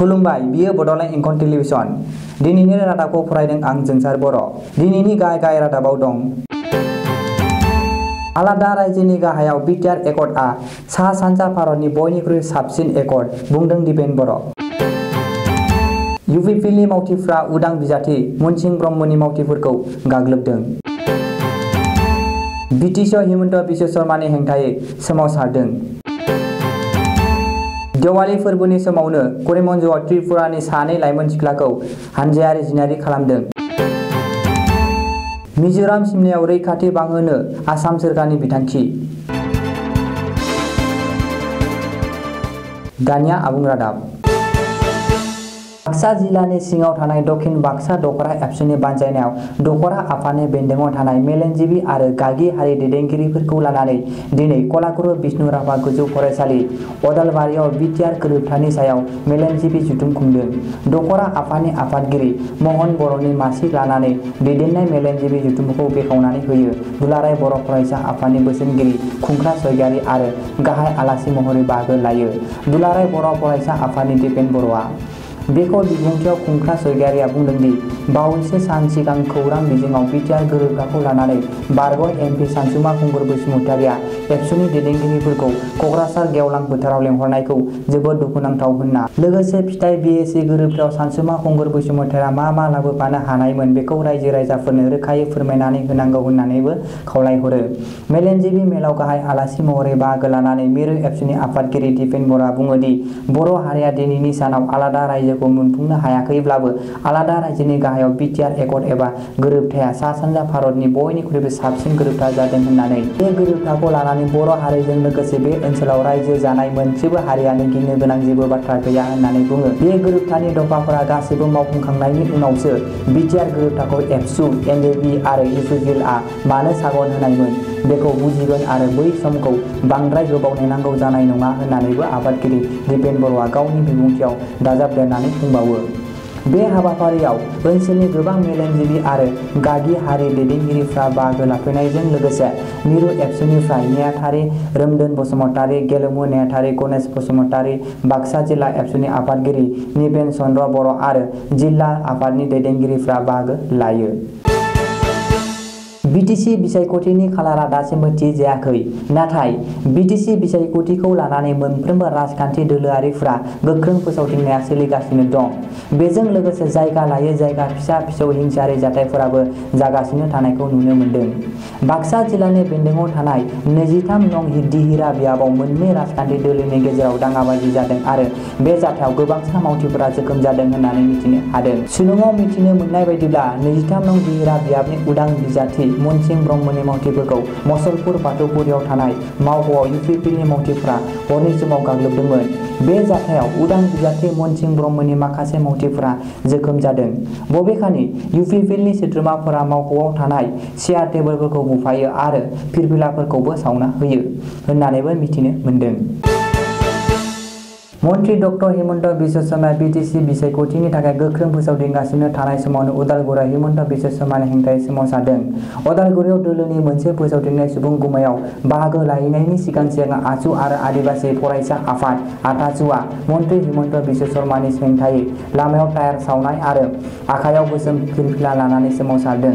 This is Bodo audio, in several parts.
खुलुमबाय, बियो बड'लेण्ड इंखन टेलिभिजन। दिनैनि रादाबखौ फरायदों आं जोंसार बर'। दिनैनि गाहाय रादाबाव दं। आलादा रायजोनि गाहायाव बिटिआर एकर्डआ सा-सानजा भारतनि बयनिख्रुइ साबसिन एकर्ड, बुंदों दिपेन बर'। इउपिपिएलनि मावथिफ्रा उदां बिजाथि मनसिं ब्रह्मनि मावथिफोरखौ गाग्लोबदों। बिटिसिआव हिमन्त बिश्व शर्मानि हेंथायै सोमावसारदों। देवाली फोरबोनि समावनो करिमगन्जआव त्रिपुरानि सानै लाइमोन सिख्लाखौ हानजायारि जिनाहारि खालामदों। मिजोराम सिमनायाव रैखाथि बांहोनो आसाम सोरखारनि बिथांखि। दानिया आबुं रादाब। बाक्सा जिल्लानि सिङाव थानाय दक्षिण बाक्सा दख'रा एबसुनि बानजायनायाव दख'रा आफादनि बेन्दोङाव थानाय मेलेमजिबि आरो गागि हारि दैदेनगिरिफोरखौ लानानै दिनै कलागुरु बिष्णु राभा गोजौ फरायसालि अदालबारियाव बिटिआर गोरोबथानि सायाव मेलेमजिबि जथुम खुंदों। दख'रा आफादनि आफादगिरि महन बर'नि मासि लानानै दैदेननाय मेलेमजिबि जथुमखौ बेखेवनानै होयो दुलाराय बर' फरायसा आफादनि बोसोनगिरि खुंख्रा स्वरगियारि आरो गाहाय आलासि महरै बाहागो लायो दुलाराय बर' फरायसा आफादनि दिपेन बर'आ। बेखौ बिबुंथियाव खुंख्रा स्वरगियारिया बुंदोंदि बावैसो सान सिगां खौरां बिजोङाव बिटिआर गोरोबथाखौ लानानै बारग' एमपि सानसुमा खुंगुर बसुमतारिया एबसुनि दैदेनगिरिफोरखौ क'क्राझार गेवलां फोथाराव लेंहरनायखौ जोबोद दुखुनांथाव होनना लोगोसे फिथाइ बिएसि गोरोबथायाव सानसुमा खुंगुर बसुमतारिया मा लाबोफानो हानायमोन बेखौ रायजो राजाफोरनो रोखायै फोरमायनानै होनांगौ होननानैबो खावलायहरो। मेलेमजिबि मेलाव गाहाय आलासि महरै बाहागो लानानै मिरु एबसुनि आफादगिरि दिपेन बर'आ बुङोदि बर' हारिया दिनैनि सानाव आलादा रायजोखौ मोनफुंनो हायाखैब्लाबो आलादा रायजोनि गाहायाव बिटिआर एकर्ड एबा गोरोबथाया सा-सानजा भारतनि बयनिख्रुइबो साबसिन गोरोबथा जादों होननानै बे गोरोबथाखौ लानानै बर' हारिजों लोगोसे बे ओनसोलाव रायजो जानाय मोनसेबो हारियानो गिनो गोनां जेबो बाथ्रा गैया होननानै बुङो। बे गोरोबथानि दफाफोरा गासैबो मावफुंखांनायनि उनावसो बिटिआर गोरोबथाखौ एबसु, एमबिबि आरो इउपिपिएलआ मानो सागन होनायमोन बेखौ बुजिगोन आरो बै समखौ बांद्राय गोबाव नेनांगौ जानाय नङा होननानैबो आफादगिरि दिपेन बर'आ गावनि बिबुंथियाव दाजाबदेरनानै बुंबावो। बे हाबाफारियाव ओनसोलनि गोबां मेलेमजिबि आरो गागि हारि दैदेनगिरिफ्रा बाहागो लाफैनायजों लोगोसे मिरु एबसुनिफ्राय नेहाथारि रोमदोन बसुमतारि, गेलेमु नेहाथारि गणेश बसुमतारि, बाक्सा जिल्ला एबसुनि आफादगिरि निपेन चन्द्र बर' आरो जिल्ला आफादनि दैदेनगिरिफ्रा बाहागो लायो। बिटिसि बिसायख'थिनि खालारा दासिमबो थि जायाखै। नाथाय बिटिसि बिसायख'थिखौ लानानै मोनफ्रोमबो राजखान्थि दोलोआरिफ्रा गोख्रों फोसावदिंनाया सोलिगासिनो दं। बेजों लोगोसे जायगा लायै जायगा फिसा-फिसौ हिंसायारि जाथायफोराबो जागासिनो थानायखौ नुनो मोन्दों। बाक्सा जिल्लानि बेन्दोङाव थानाय 23 नं दिहिरा बियाबाव मोननै राजखान्थि दोलोनि गेजेराव दाङाबाजि जादों आरो बे जाथायाव गोबांसा मावथिफोरा जोखोम जादों होननानै मिथिनो हादों। सुलुङाव मिथिनो मोननाय बायदिब्ला 23 नं दिहिरा बियाबनि उदां बिजाथि मनसिं ब्रह्मनि मावथिफोरखौ मसलपुर बाथौफुरियाव थानाय मावख'आव इउपिपिएलनि मावथिफोरा हरनि समाव गाग्लोबदोंमोन। बे जाथायाव उदां बिजाथि मनसिं ब्रह्मनि माखासे मावथिफोरा जोखोम जादों। बबेखानि इउपिपिएलनि सोद्रोमाफोरा मावख'आव थानाय चेयार टेबोलफोरखौ बुफायो आरो फिरफिलाफोरखौबो सावना होयो होननानैबो मिथिनो मोन्दों। मन्त्रि डक्टर हिमन्त बिश्व शर्माया बिटिसि बिसायख'थिनि थाखाय गोख्रों फोसावदिंगासिनो थानाय समावनो उदालगुरियाव हिमन्त बिश्व शर्मानि हेंथायै सोमावसारदों। उदालगुरियाव दोलोनि मोनसे फोसावदिंनाय सुबुं गुमायाव बाहागो लाहैनायनि सिगां आसु आरो आदिबासि फरायसा आफाद आथासुआ मन्त्रि हिमन्त बिश्व शर्मानि हेंथायै लामायाव टायार सावनाय आरो आखायाव गोसोम फिरफिला लानानै सोमावसारदों।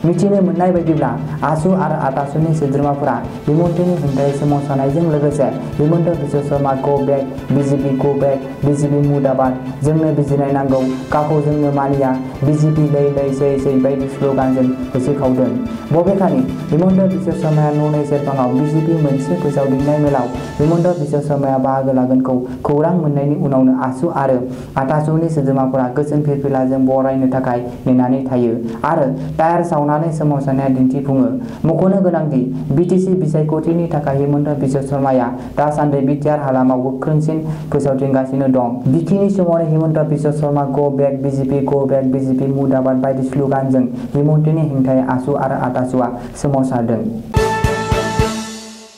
मिथिनो मोननाय बायदिब्ला आसु आरो आथासुनि सोद्रोमाफोरा हिमन्तनि हेंथायै सोमावसारनायजों लोगोसे हिमन्त बिश्व शर्मा गो बेक, बिजेपि गो बेक, बिजेपि मुर्दाबाद, जोंनो बिजिरनाय नांगौ, काखौ जोंनो मानिया, बिजेपि लै लै सै सै बायदि स्ल'गानजों होसोखावदों। बबेखानि हिमन्त बिश्व शर्माया न'नै सेरफाङाव बिजेपि मोनसे फोसावदिंनाय मेलाव हिमन्त बिश्व शर्माया बाहागो लागोनखौ खौरां मोननायनि उनावनो आसु आरो आथासुनि सोद्रोमाफोरा गोसोम फिरफिलाजों बरायनो थाखाय नेनानै थायो आरो टायार सावनानै सोमावसारनाया दिन्थिफुङो। मख'नो गोनांदि बिटिसि बिसायख'थिनि थाखाय हिमन्त बिश्व शर्माया दासान्दि बिटिआर हालामाव गोख्रोंसिन फोसावदिंगासिनो दं। बिथिंनि समावनो हिमन्त बिश्व शर्मा गो बेक, बिजेपि गो बेक, बिजेपि मुर्दाबाद बायदि स्ल'गानजों हिमन्तनि हेंथायै आसु आरो आथासुआ सोमावसारदों।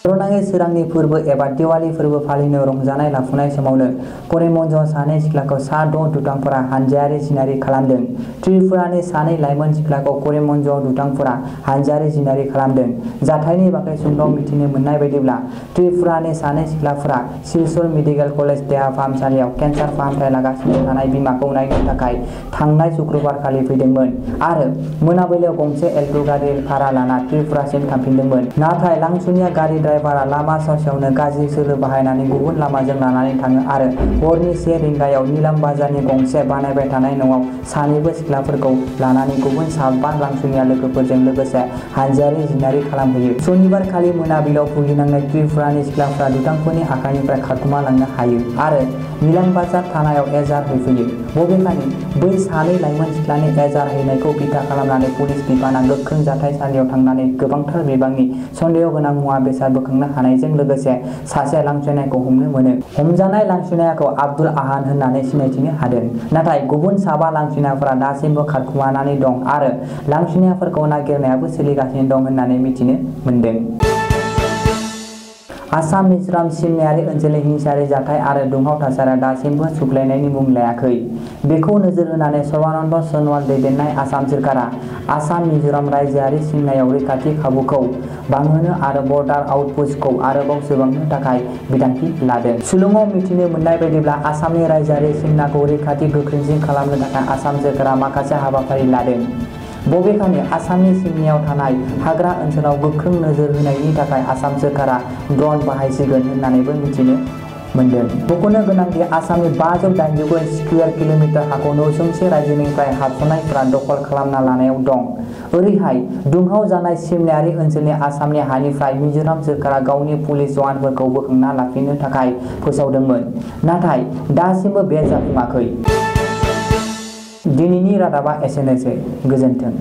मुलुगनाङै सोरांनि फोरबो एबा दिवाली फोरबो फालिनो रंजानाय लाफुनाय समावनो करिमगन्जआव सानै सिख्लाखौ सा-6 दुथांफोरा हानजायारि जिनाहारि खालामदों। त्रिपुरानि सानै लाइमोन सिख्लाखौ करिमगन्जआव दुथांफोरा हानजायारि जिनाहारि खालामदों। जाथायनि बागै सुंद' मिथिनो मोननाय बायदिब्ला त्रिपुरानि सानै सिख्लाफोरा सिलचर मेडिकेल कलेज देहा फाहामसालियाव केन्सार फाहामथाय लागासिनो थानाय बिमाखौ नायनो थाखाय थांनाय शुक्रबारखालि फैदोंमोन आरो मोनाबिलियाव गंसे एल्ट' गारि भारा लाना त्रिपुरासिम थांफिनदोंमोन। नाथाय लांसुनिया गारि ड्राइभारा लामा ससेयावनो गाज्रि सोलो बाहायनानै गुबुन लामाजों लानानै थाङो आरो हरनि 1 रिंगायाव निलाम बाजारनि गंसे बानायबाय थानाय न'आव सानैबो सिख्लाफोरखौ लानानै गुबुन 5 लांसुनिया लोगोफोरजों लोगोसे हानजायारि जिनाहारि खालामहैयो। सनिबारखालि मोनाबिलियाव भुगिनांनाय त्रिपुरानि सिख्लाफोरा दुथांफोरनि आखाइनिफ्राय खारखोमालांनो हायो आरो निलाम बाजार थानायाव एजाहार हैफैयो। बबेखानि बै सानै लाइमोन सिख्लानि एजाहार हैनायखौ बिथा खालामनानै पुलिस बिफाना गोख्रों जाथायसालियाव थांनानै गोबांथार बिबांनि सन्देह गोनां मुवा बेसाद बोखांनो हानायजों लोगोसे सासे लांसुनायखौ हमनो मोनो। हमजानाय लांसुनायखौ आब्दुल आहान होननानै सिनायथिनो हादों। नाथाय गुबुन 5 लांसुनायफोरा दासिमबो खारखोमानानै दं आरो लांसुनायफोरखौ नागिरनायाबो सोलिगासिनो दं होननानै मिथिनो मोन्दों। आसाम मिज'राम सिमनायारि ओनसोलनि हिंसायारि जाथाय आरो दुंहाव थासारिया दासिमबो सुग्लायनायनि मुं लायाखै। बेखौ नोजोर होनानै सर्बानन्द सन'वाल दैदेननाय आसाम सोरखारा आसाम मिज'राम रायजोआरि सिमनायाव रैखाथि खाबुखौ बांहोनो आरो बर्डार आउटप'स्टखौ आरोबाव जौगाहोनो थाखाय बिथांखि लादों। सुलुङाव मिथिनो मोननाय बायदिब्ला आसामनि रायजोआरि सिमनाखौ रैखाथि गोख्रोंसिन खालामनो थाखाय आसाम सोरखारा माखासे हाबाफारि लादों। बबेखानि आसामनि सिमनायाव थानाय हाग्रा ओनसोलाव गोख्रों नोजोर होनायनि थाखाय आसाम सोरखारा ड्र'न बाहायसिगोन होननानैबो मिथिनो मोन्दों। मख'नो गोनांदि आसामनि 589 स्क्वेर किल'मिटार हाखौ नसुंसे रायजोनिफ्राय हाबस'नायफोरा दखल खालामना लानायाव दं। ओरैहाय दुंहाव जानाय सिमनायारि ओनसोलनि आसामनि हानिफ्राय मिज'राम सोरखारा गावनि पुलिस जवानफोरखौ बोखांना लाफिननो थाखाय फोसावदोंमोन। नाथाय दासिमबो बे जाफुङाखै। दिनैनि रादाबा एसेनोसै। गोजोन्थों।